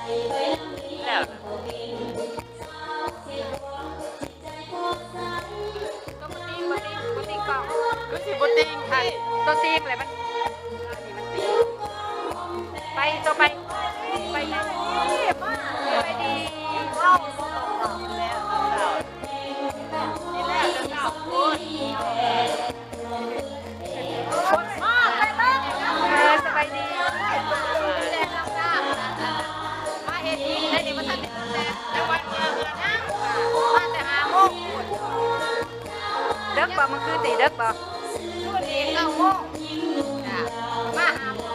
ແລ້ວ ຕົວບໍ່ຕິງ ບໍ່ຕິງ ບໍ່ຕິງກ້ອງ ຄືຊິບໍ່ຕິງ ອັນ ຕົວຕິງແຫຼະ ມັນ ອັນນີ້ມັນຕິງ ໄປຕໍ່ໄປ ໄປແລ້ວ ໄປດີ ເຮົາ ເອີ ສະບາຍດີ ມາເຮັດອີກໄດ້ນີ້ ບໍ່ທັນໄດ້ນອນແຕ່ ແຕ່ວ່າເມື່ອເຮືອນນາງ ມາແຕ່ຫ້າໂມງ ເດິກບໍ່ ມື້ຄືນນີ້ເດິກບໍ່? ຄືນນີ້ເກົ້າໂມງ ມາຫ້າໂມງ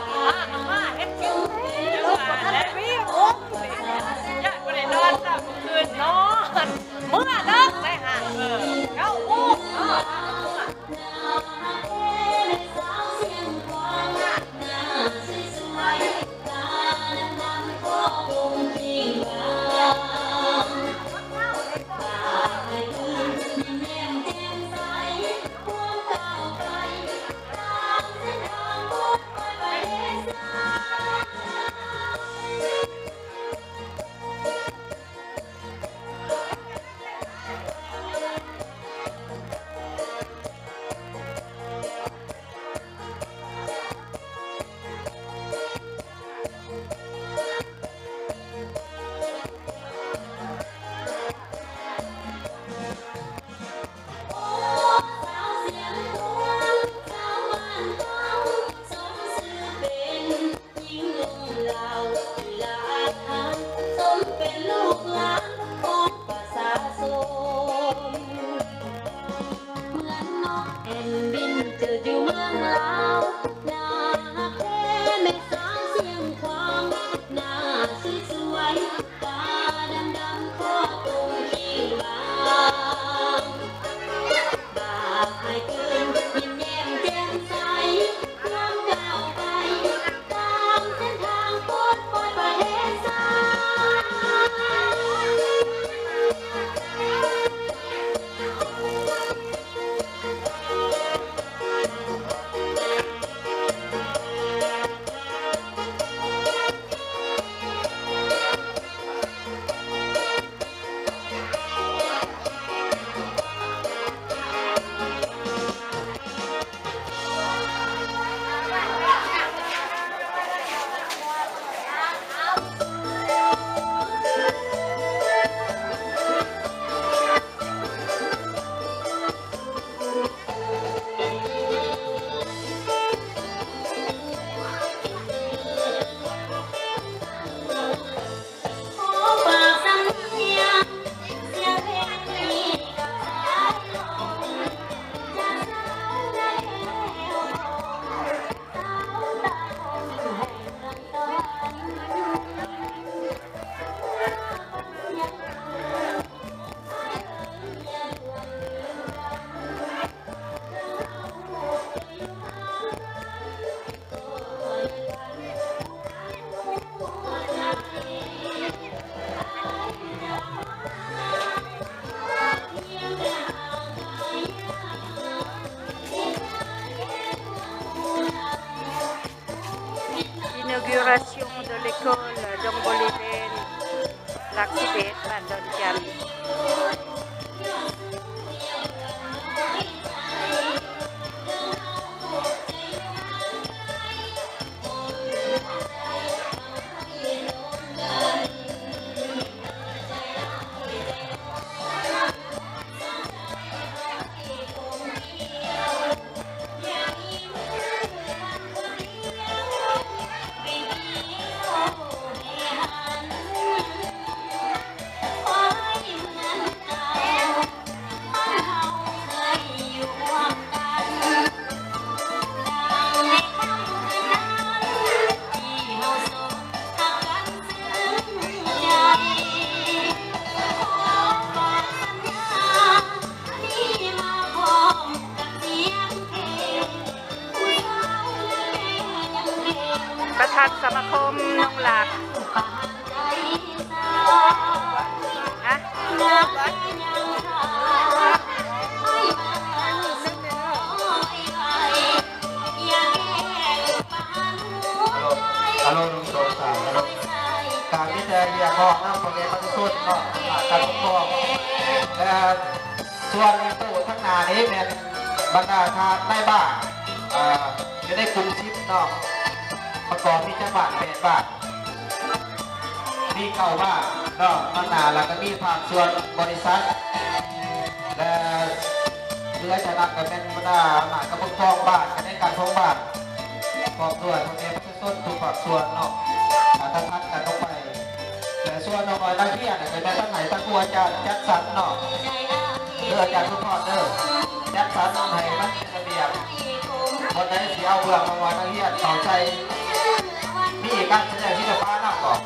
ມາ ມາເຮັດກິນ ຍັງວ່າແຫຼະ ຍັງບໍ່ໄດ້ນອນຊ້ຳ ມື້ຄືນນອນ ເມື່ອເດີໄດ້ຫາ ເອີ ເກົ້າໂມງ ເອີ. ຍິງນຸ່ງລາວທີ່ຫຼາກຫັກ ສົມເປັນລູກຫຼານຂອງປະຊາຊົນ ເໝືອນນົກແອ່ນບິນເຈີຢູ່ເມືອງລາວ ໜ້າຮັກແທ້ແມ່ສາວຊຽງຂວາງ ໜ້າສວຍໆ ຕາດຳໆ ຄໍຕົງຄີງບາງ ບາກໃຫ້ຕື່ນ ຍິ້ມແຍ້ມແຈ່ມໃສ ພວມກ້າວໄປ ຕາມເສັ້ນທາງປົດປ່ອຍປະເທດຊາດ. Inauguration de l'école ດອງບໍລິເວນ ຫຼັກສິບເອັດ ບ້ານດອນຈັນ. ປະທານສະມາຄົມນົງຫຼາກ ຮະ? ອາໂລ ອາໂລ ໜຶ່ງ ສອງ ສາມ ອາໂລ. ກະມີແຕ່ຮຽກຮ້ອງນຳພໍ່ແມ່ປະຊາຊົນເນາະ ການປົກຄອງ ແລະ ສ່ວນໂຕທາງໜ້ານີ້ແມ່ນບັນດາທ່ານນາຍບ້ານ ເອີ່ ຢູ່ໃນກຸ່ມສິບເນາະ ປະກອບມີຈັກບ້ານ ແປດບ້ານ ມີເກົ້າບ້ານເນາະ ທາງໜ້າ ແລ້ວກະມີພາກສ່ວນບໍລິສັດ ແລະ ເຫຼືອຈາກນັ້ນກະແມ່ນບັນດາອຳນາດການປົກຄອງບ້ານ ຄະແນນການຂອງບ້ານ ພ້ອມດ້ວຍພໍ່ແມ່ ຊົນທຸກພາກສ່ວນເນາະ ກະທັດໆກັນອອກໄປ ແລະ ສ່ວນນ້ອງນ້ອຍນັກຮຽນ ກະແມ່ນທັງໃຫ້ທັງຄູອາຈານຈັດສັນເນາະ ເດີອາຈານສົມພອນເດີ ຈັດສັນໃຫ້ມັນເປັນລະບຽບ ບ່ອນໃດຊິເອົາເບື້ອງນ້ອງນ້ອຍນັກຮຽນເຂົ້າໃສ່ ມີການສະແດງສິລະປະນຳບໍ່?